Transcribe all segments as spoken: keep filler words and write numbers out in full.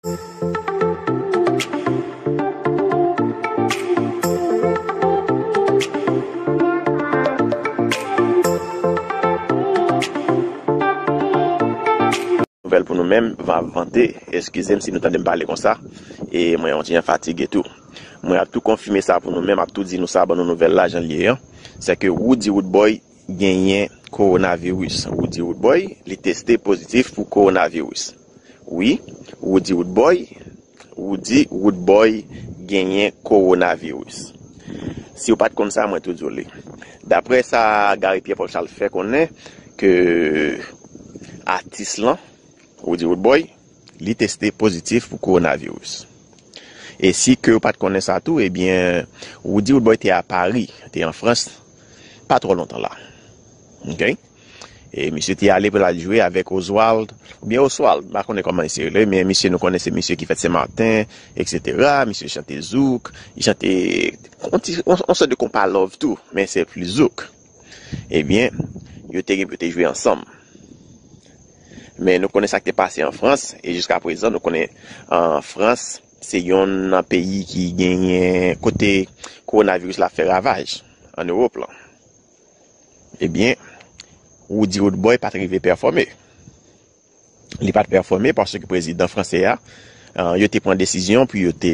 Nouvèl pou nou menm, van ap vante, eskize m si nou tande m pale konsa, e mwen yon ti jan fatige tou. Mwen ap tou konfime sa pou nou menm, ap tou di nou sa, ban nou nouvèl la jan l ye an, se ke Roody Roodboy genyen kowonaviris. Roody Roodboy, li teste pozitif pou kowonaviris. Wi, Roody Roodboy, Roody Roodboy genyen kowonaviris. Si w pa t konn sa, mwen tou di w li. Daprè sa Gary Pierre Paul Charles fè konnen ke atis lan, Roody Roodboy, li teste pozitif pou kowonaviris. E si ke w pa t konnen sa tou, ebyen, Roody Roodboy te a Pari, te an Frans, pa twò lontan la. Ok? E misye te ale pou l al jwe avèk Oswald, oubyen Oswald, m pa konnen kòman misye rele, men misye nou konnen se misye ki fèt Sen Maten, eksetera. Misye chante zouk, li chante yon ti, yon, yon sòt de konpa love tou, men se plis zouk. Ebyen, yo te gen pou yo te jwe ansanm. Men nou konnen sa k te pase an Frans, e jiska prezan, nou konnen an Frans, se yonn nan peyi ki genyen kote kowonaviris la fè ravaj an Ewòp lan. Ebyen, Roody Roodboy pa t rive pèfòme. Li pa t pèfòme paske prezidan fransè a, euh, yo te pran desizyon pou yo te,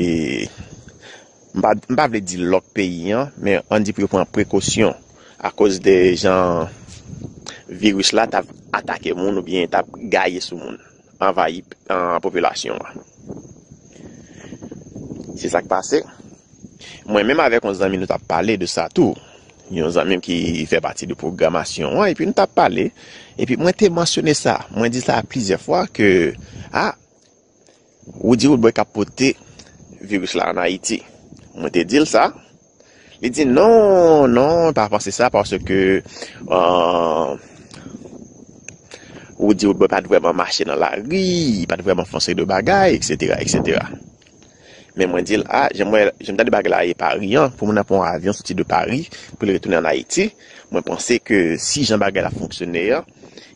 m pa, m pa vle di lòk peyi an, men ann di pou yo pran prekosyon akoz de jan viris la t ap atake moun oubyen t ap gaye sou moun, anvayi, euh, popilasyon an. Se sa k pase. Mwen menm avèk yon zanmi nou t ap pale de sa tou. Yon zanmi m ki fè pati de pwogramasyon an, epi nou t ap pale. Epi mwen te mansyone sa. Mwen di sa plizyè fwa ke, a, Roody Roodboy k ap pote viris la ann Ayiti. Mwen te di l sa. Li di, "Non, non, pa panse sa, paske, euh, Roody Roodboy pa t vrèman mache nan lari, pa t vrèman fè yon seri de bagay, eksetera, eksetera." Men mwen di l, a, jan m wè, jan m tande bagay la ye Pari an, pou moun nan pran yon avyon soti de Pari, pou l retounen ann Ayiti, mwen panse ke si jan bagay la fonksyone an,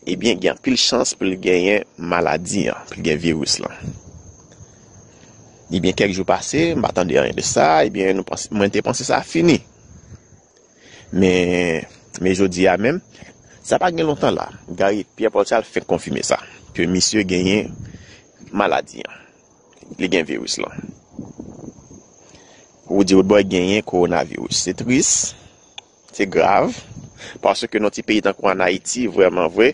ebyen, gen anpil chans pou l genyen maladi an, pou l gen viris lan. Ebyen, kèk jou pase, m pa tande anyen de sa, ebyen, nou panse, mwen te panse sa fini. Men, men jodi a menm, sa pa gen lontan la, Gary Pierre Paul Charles fenk konfime sa, ke misye genyen maladi an. Li gen viris lan. Roody Roodboy genyen kowonaviris. Se tris, se grav, paske nan ti peyi tankou ann Ayiti, vrèman vre,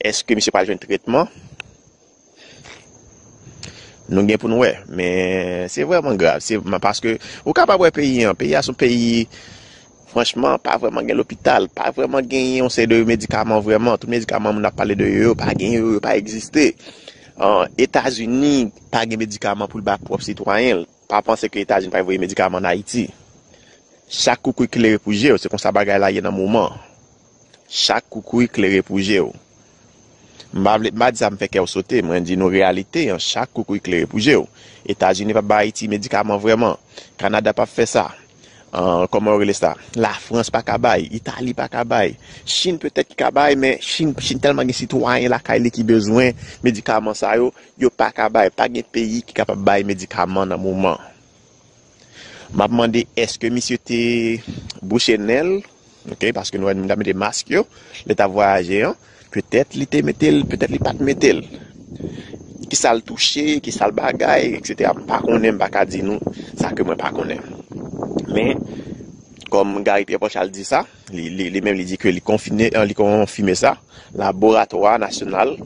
èske misye pral jwenn tretman? Nou gen pou n wè, men se vrèman grav. Se, paske ou kapab wè peyi an, peyi a se yon peyi, franchman, pa vrèman gen lopital, pa vrèman gen yon seri de medikaman vrèman. Tout medikaman moun ap pale de yo, yo pa gen yo, yo pa egziste. An, Etazini pa gen medikaman pou l ba pwòp sitwayen l. Pa panse ke Etazini pa voye medikaman ann Ayiti. Chak koukouy klere pou je w, se konsa bagay la ye nan moman. Chak koukouy klere pou je w. M pa vle, m pa di sa m fè kè w sote, mwen di nou reyalite an, chak koukouy klere pou je w. Etazini p ap bay Ayiti medikaman vrèman. Kanada p ap fè sa. An, kòman yo rele sa? Lafrans pa ka bay, Itali pa ka bay. Chin petèt ki ka bay, men Chin, Chin tèlman gen sitwayen lakay li ki bezwen medikaman sa yo, yo pa ka bay. Pa gen peyi ki kapab bay medikaman nan moman. M ap mande, èske misye te bouche nen l? Ok, paske nou wè moun t ap mete mask yo, lè t ap vwayaje an, petèt li te mete l, petèt li pa t mete l. Kisa l touche, kisa l bagay, eksetera. M pa konnen, m pa ka di nou sa ke mwen pa konnen. Men, kòm Gary Pierre Paul Charles di sa, li, li, li menm li di ke li konfine, li konfime sa, laboratwa nasyonal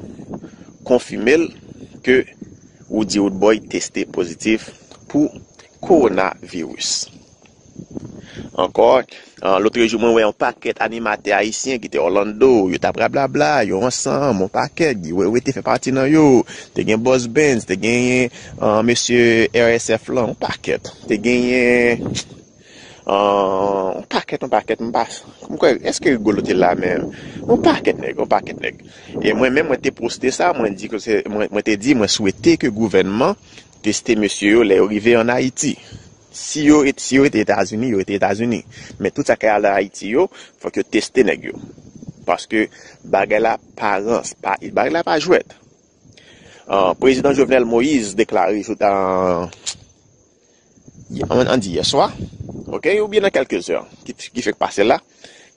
konfime l ke Roody Roodboy teste pozitif pou kowonaviris. Ankò, an, lotrejou mwen wè yon pakèt animatè ayisyen ki te Orlando, yo t ap rablabla, yo ansanm, yon pakèt, Guy Wewe te fè pati nan yo, te gen Boss Benz, te genyen, an, mesye R S F lan, yon pakèt, te genyen, an, yon pakèt, yon pakèt, m pa, m kwè, èske Rigolo te la menm? Yon pakèt nèg, yon pakèt nèg. E mwen menm, mwen te poste sa, mwen di ke se, mwen, mwen te di, mwen swete ke gouvènman teste mesye yo lè yo rive ann Ayiti. Si yo ret-, si yo rete Etazini, yo rete Etazini. Men tout sa k al Ayiti yo, fòk yo teste nèg yo. Paske bagay la pa rans, pa, bagay la pa jwèt. Uh, Prezidan Jovenel Moïse deklare, uh, ann di yè swa, ok, oubyen nan kèlke zè ki, ki fèk pase la,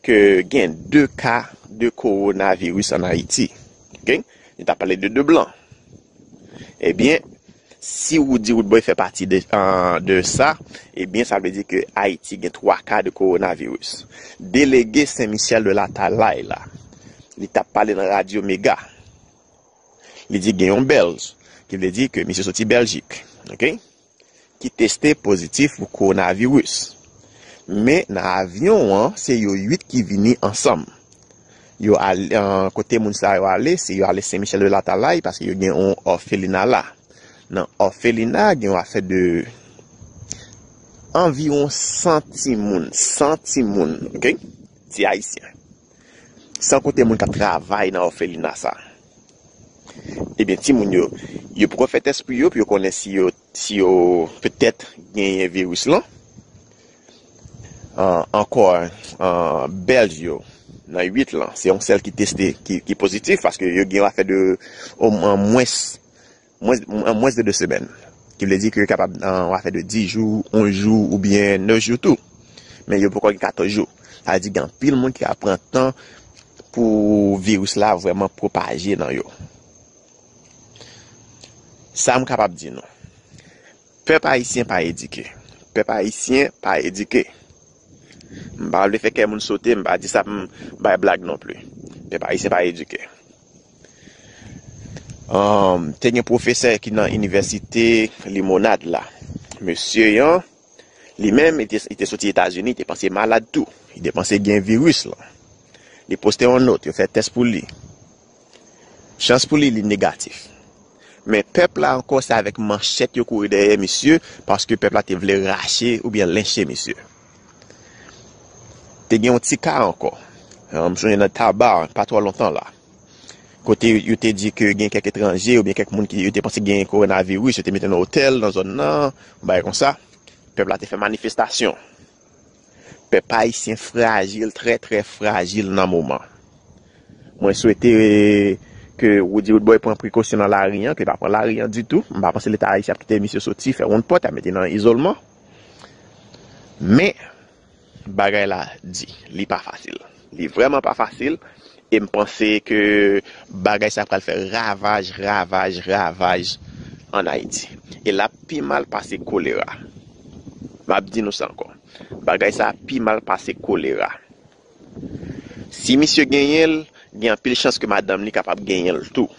ke gen de ka de kowonaviris ann Ayiti. Ok? Li ta pale de de blan. Ebyen, si Roody Roodboy fè pati de, uh, de sa, ebyen, sa vle di ke Ayiti gen twa ka de kowonaviris. Delege Sen Michel de Latalay la, li t ap pale nan Radyo Mega. Li di gen yon Bèlj, ki vle di ke misye soti Bèljik, ok, ki teste pozitif pou kowonaviris. Men nan avyon an, se yo uit ki vini ansanm. Yo al, uh, kote moun sa yo ale, se yo ale Sen Michel de Latalay, paske yo gen yon òfelina la. Nan òfelina, gen yon afè de anviwon san timoun, san timoun, ok? Ti ayisyen. San konte moun k ap travay nan òfelina sa. Ebyen, timoun yo, yo poko fè tès pou yo, pou yo konnen si yo, si yo petèt genyen viris lan. Uh, ankò, uh, Bèlj yo, nan uit lan, se yon sèl ki teste, ki, ki pozitif, paske yo gen yon afè de omwen mwens mwens, an mwens de de semèn. Ki vle di ke yo kapab nan afè de dis jou, onz jou oubyen nèf jou tou. Men yo poko gen katòz jou. Sa vle di gen anpil moun ki ap pran tan pou viris la vrèman pwopaje nan yo. Sa m kapab di nou. Pèp ayisyen pa edike. Pèp ayisyen pa edike. M pa vle fè kè moun sote, m pa di sa pou m bay blag non pli. Pèp ayisyen pa edike. Um, te gen pwofesè ki nan inivèsite Limonad la. Mesye an, li menm, li te, li te soti Etazini, li te panse malad tou. Li te panse gen viris lan. Li poste yon nòt, yo fè tès pou li. Chans pou li, li negatif. Men pèp la ankò, se avèk manchèt yo kouri dèyè misye, paske pèp la te vle rache oubyen lenche misye. Te gen yon ti ka ankò. Uh, m sonje nan Taba, pa twò lontan la. Kote yo te di ke gen kèk etranje oubyen kèk moun ki yo te panse gen kowonaviris, yo te mete nan otèl, nan zòn nan, yon bagay konsa. Pèp la te fè manifestasyon. Pèp ayisyen frajil, trè, trè frajil nan moman. Mwen swete ke Roody Roodboy pran prekosyon nan lari an, ke li pa pran lari an ditou. M pa panse Leta ayisyen ap kite misye soti, fè wonn pòt, ap mete nan izolman. Men, bagay la di, li pa fasil. Li vrèman pa fasil, e m panse ke bagay sa pral fè ravaj, ravaj, ravaj ann Ayiti. E l ap pi mal pase kolera. M ap di nou sa ankò. Bagay sa pi mal pase kolera. Si misye genyen l, gen anpil chans ke madanm li kapab genyen l tou.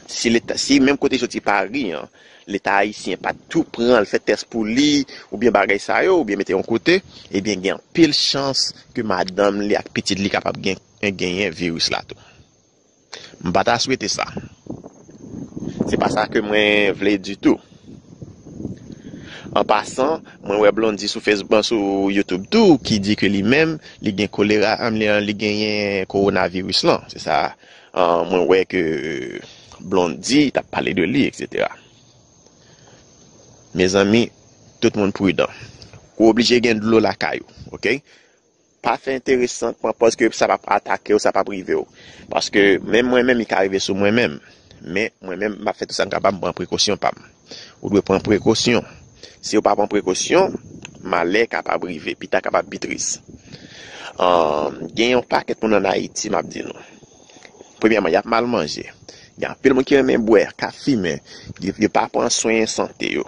Si Leta, si menm kote soti Pari an, Leta ayisyen pa t tou pran l fè tès pou li, oubyen bagay sa yo, oubyen mete yon kote, ebyen gen anpil chans ke madanm li ak pitit li kapab gen, genyen viris la tou. M pa ta swete sa. Se pa sa ke mwen vle ditou. An pasan, mwen wè Blondy sou Facebook, sou YouTube tou, ki di ke li menm, li gen kolera, li, li genyen kowonaviris lan. Se sa, ah, mwen wè ke Blondy t ap pale de li, et cetera. Mezanmi, tout moun pridan. Ou oblije gen dlo lakay ou, ok? Pa fè enteresan, pran pòz ke sa p ap atake w, sa p ap rive w. Paske menm mwen menm, li ka rive sou mwen menm. Men mwen menm, m ap fè tout sa m kapab, m pran prekosyon pa m. Ou dwe pran prekosyon. Si w pa pran prekosyon, malè kapab rive, pita kapab pi tris. Ahn, gen yon pakèt moun ann Ayiti, m ap di nou. Premyèman, y ap mal manje. Gen anpil moun ki renmen bwè, k ap fimen. Yo, yo pa pran swen sante yo.